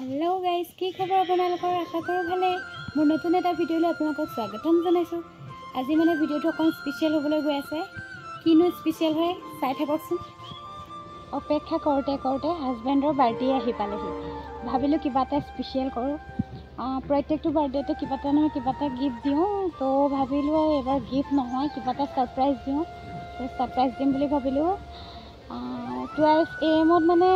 Hello' guys, কি খবৰ আপোনালোকৰ? আশা কৰোঁ ভালে। মোৰ নতুন এটা ভিডিঅ'লৈ আপোনালোকক স্বাগতম জনাইছোঁ। আজি মানে ভিডিঅ'টো অকণ স্পেচিয়েল হ'বলৈ গৈ আছে। কিনো স্পেচিয়েল হয় চাই থাককচোন। অপেক্ষা কৰোঁতে কৰোঁতে হাজবেণ্ডৰ বাৰ্থডে আহি পালেহি। ভাবিলোঁ কিবা এটা স্পেচিয়েল কৰোঁ। প্ৰত্যেকটো বাৰ্থডেতে কিবা এটা নহয় কিবা এটা গিফ্ট দিওঁ, তো ভাবিলোঁ এইবাৰ গিফ্ট নহয় কিবা এটা ছাৰপ্ৰাইজ দিওঁ। তো ছাৰপ্ৰাইজ দিম বুলি ভাবিলোঁ। 12 AM মানে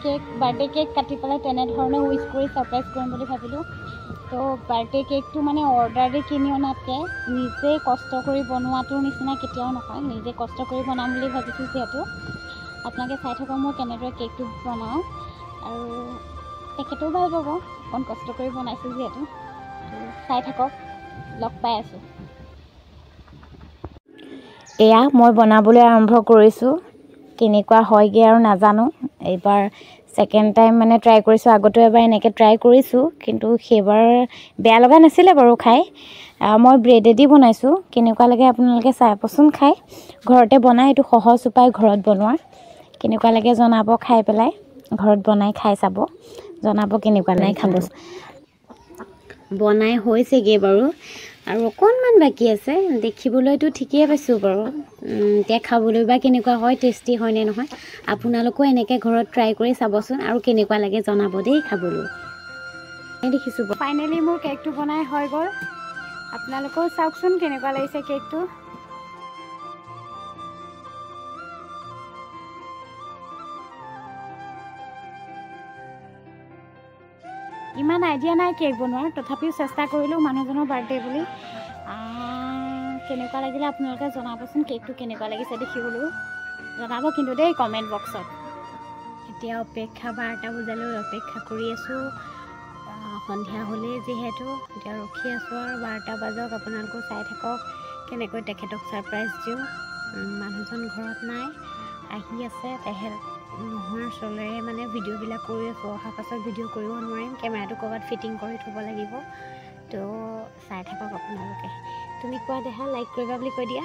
কেক, বাৰ্থডে কেক কাটি পেলাই তেনেধৰণে উইচ কৰি ছাৰপ্ৰাইজ কৰিম বুলি ভাবিলোঁ। তো বাৰ্থডে কেকটো মানে অৰ্ডাৰ দি কিনি অনাতকৈ নিজে কষ্ট কৰি বনোৱাটোৰ নিচিনা কেতিয়াও নহয়। নিজে কষ্ট কৰি বনাম বুলি ভাবিছোঁ, যিহেতু আপোনালোকে চাই থাকক মই কেনেদৰে কেকটো বনাওঁ, আৰু তেখেতেও ভাল পাব, অকণ কষ্ট কৰি বনাইছোঁ যিহেতু। চাই থাকক, লগ পাই আছোঁ। এয়া মই বনাবলৈ আৰম্ভ কৰিছোঁ, কেনেকুৱা হয়গৈ আৰু নাজানো। এইবাৰ ছেকেণ্ড টাইম মানে ট্ৰাই কৰিছোঁ। আগতেও এবাৰ এনেকৈ ট্ৰাই কৰিছোঁ, কিন্তু সেইবাৰ বেয়া লগা নাছিলে বাৰু খাই। মই ব্ৰেডেদি বনাইছোঁ, কেনেকুৱা লাগে আপোনালোকে চাবচোন খাই। ঘৰতে বনাই, এইটো সহজ উপায় ঘৰত বনোৱাৰ। কেনেকুৱা লাগে জনাব, খাই পেলাই ঘৰত বনাই খাই চাব, জনাব কেনেকুৱা লাগে খাব। বনাই হৈছেগৈ বাৰু, আৰু অকণমান বাকী আছে। দেখিবলৈতো ঠিকেই পাইছোঁ বাৰু, এতিয়া খাবলৈ বা কেনেকুৱা হয়, টেষ্টি হয়নে নহয়। আপোনালোকেও এনেকৈ ঘৰত ট্ৰাই কৰি চাবচোন, আৰু কেনেকুৱা লাগে জনাব দেই খাবলৈ। দেখিছোঁ ফাইনেলি মোৰ কেকটো বনাই হৈ গ'ল। আপোনালোকেও চাওকচোন কেনেকুৱা লাগিছে কেকটো। ইমান আইডিয়া নাই কেক বনোৱাৰ, তথাপিও চেষ্টা কৰিলোঁ মানুহজনৰ বাৰ্থডে বুলি। কেনেকুৱা লাগিলে আপোনালোকে জনাবচোন, কেকটো কেনেকুৱা লাগিছে দেখিবলৈও জনাব কিন্তু দেই কমেণ্ট বক্সত। এতিয়া অপেক্ষা 12টা বজালৈ অপেক্ষা কৰি আছোঁ। সন্ধিয়া হ'লেই যিহেতু, এতিয়া ৰখি আছোঁ আৰু 12টা বাজক। আপোনালোকেও চাই থাকক কেনেকৈ তেখেতক ছাৰপ্ৰাইজ দিওঁ। মানুহজন ঘৰত নাই, আহি আছে। তেখেত নোহোৱাৰ চলেৰে মানে ভিডিঅ'বিলাক কৰি আছোঁ। অহাৰ পাছত ভিডিঅ' কৰিব নোৱাৰিম, কেমেৰাটো ক'ৰবাত ফিটিং কৰি থ'ব লাগিব। তো চাই থাকক আপোনালোকে। তুমি কোৱা দেহা, লাইক কৰিবা বুলি কৈ দিয়া।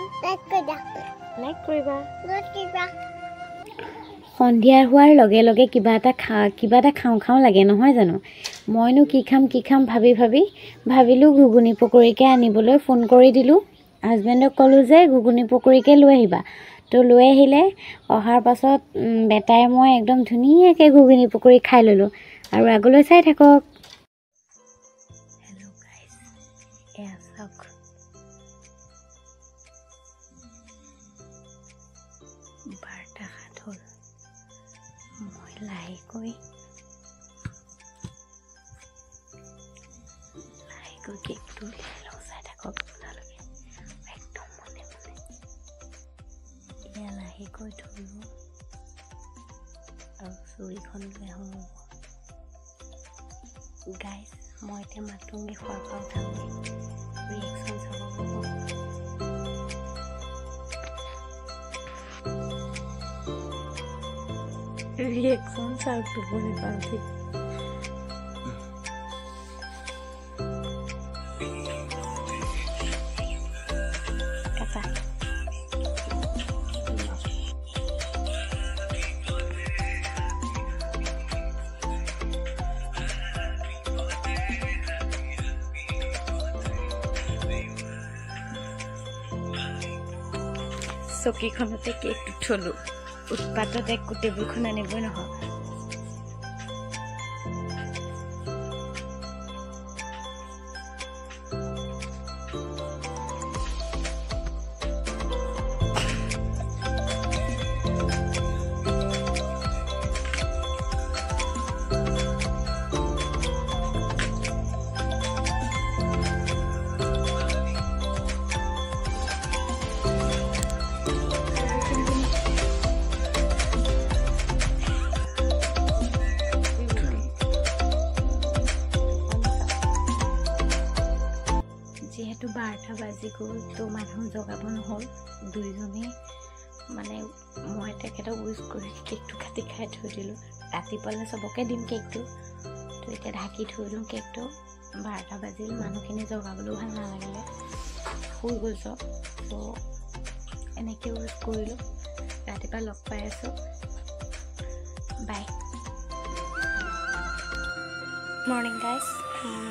লাইক কৰিবা। সন্ধিয়া হোৱাৰ লগে লগে কিবা এটা খাওঁ খাওঁ লাগে নহয় জানো? মইনো কি খাম কি খাম ভাবি ভাবি ভাবিলোঁ ঘুগুনি পকৰীকে আনিবলৈ ফোন কৰি দিলোঁ। হাজবেণ্ডক ক'লোঁ যে ঘুগুনি পকৰীকে লৈ আহিবা। তো লৈ আহিলে। অহাৰ পাছত বেটাই মই একদম ধুনীয়াকৈ ঘুগুনি পকৰী খাই ল'লোঁ। আৰু আগলৈ চাই থাকক। হেল্ল' গাইজ, এয়া চাওক, 12:07 হ'ল। মই লাহেকৈ লাহেকৈ কেকটো উলিয়াই লওঁ। চাই থাকক আপোনালোকে একদম মনে মনে। এয়া লাহেকৈ থলোঁ আৰু চুৰিখন লৈ আহোঁ। গাইজ, মই এতিয়া মাতোঁগৈ, খোৱাৰ পৰা উঠামগৈ। ৰিয়েকশ্যন চাব পাব। ৰিয়েকশ্যন চাওক টোপনি পৰা উঠি। কাটা। চকীখনতে কেকটো থলোঁ। উৎপাতত একো টেবুলখন আনিবই নহয়। যিহেতু 12টা বাজি গ'ল, তো মানুহ জগাব নহ'ল। দুইজনেই মানে মই তেখেতক উইচ কৰি কেকটো কাটি খাই থৈ দিলোঁ। ৰাতিপুৱালৈ চবকে দিম কেকটো। তো এতিয়া ঢাকি থৈ দিওঁ কেকটো। 12টা বাজিল, মানুহখিনি জগাবলৈও ভাল নালাগিলে, শুই গ'ল চব। তো এনেকৈ উইচ কৰিলোঁ। ৰাতিপুৱা লগ পাই আছোঁ। বাই। মৰ্ণিং গাইজ,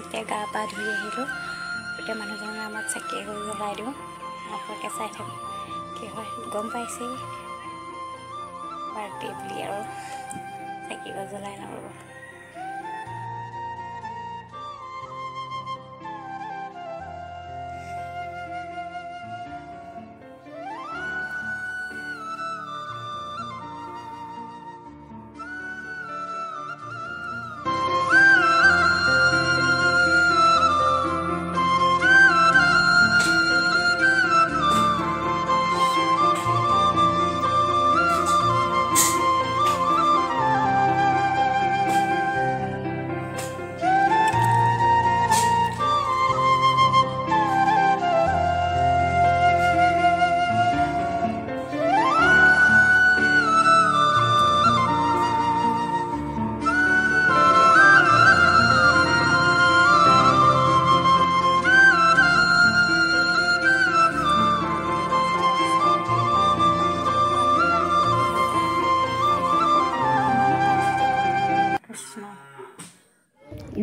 এতিয়া গা পা ধুই আহিলোঁ। এতিয়া মানুহজনৰ নামত চাকি এগছ জ্বলাই দিওঁ, আপোনালোকে চাই থাকক কি হয়। গম পাইছেই বাৰ্থডে বুলি আৰু চাকি গছ জ্বলাই নৰ'ব।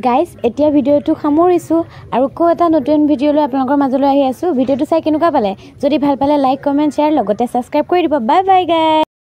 গাইজ, এতিয়া ভিডিঅ'টো সামৰিছোঁ আৰু আকৌ এটা নতুন ভিডিঅ' লৈ আপোনালোকৰ মাজলৈ আহি আছোঁ। ভিডিঅ'টো চাই কেনেকুৱা পালে? যদি ভাল পালে লাইক, কমেণ্ট, শ্বেয়াৰ, লগতে ছাবস্ক্ৰাইব কৰি দিব। Bye bye guys.